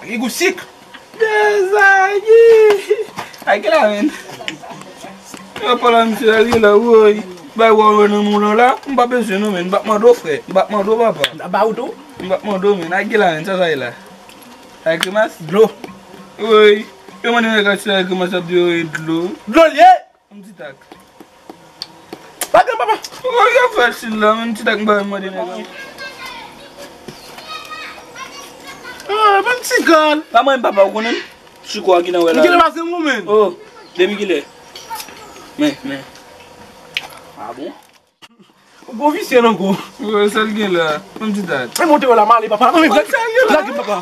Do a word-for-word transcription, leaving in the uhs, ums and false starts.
Li gou sik. Dezagi. Ay, ki la, men? Yo pa la, misye, al gen la, woy. Bay wòl wè nan moun lan la. M pa bezwen non, men. M pa mande w, frè. M pa mande w, papa. M ba ou tou. M pa mande w, men. Ay, gen la, men. Sa, sa ye la. Ay, grimas. Dlo. Woy. Yo mande nèg ak sa, grimas ap di yo e dlo. Dlo l ye. M ti tak. Pa gen papa. Woy, yo fè sil la, men m ti tak m pa mande nèg la. Ah, ban ti gad. Pa mwen, papa, ou konnen. Chiko a ki nan wè la. Kilè pase mwen, men? Oh, depi kilè? Men, men. Ah bon? Ou gwo visye nan gwo. Ou wè sa l gen la. Ban m ti dat. E monte wè la, m ale, papa. Ban m ti dat. Lage m, papa.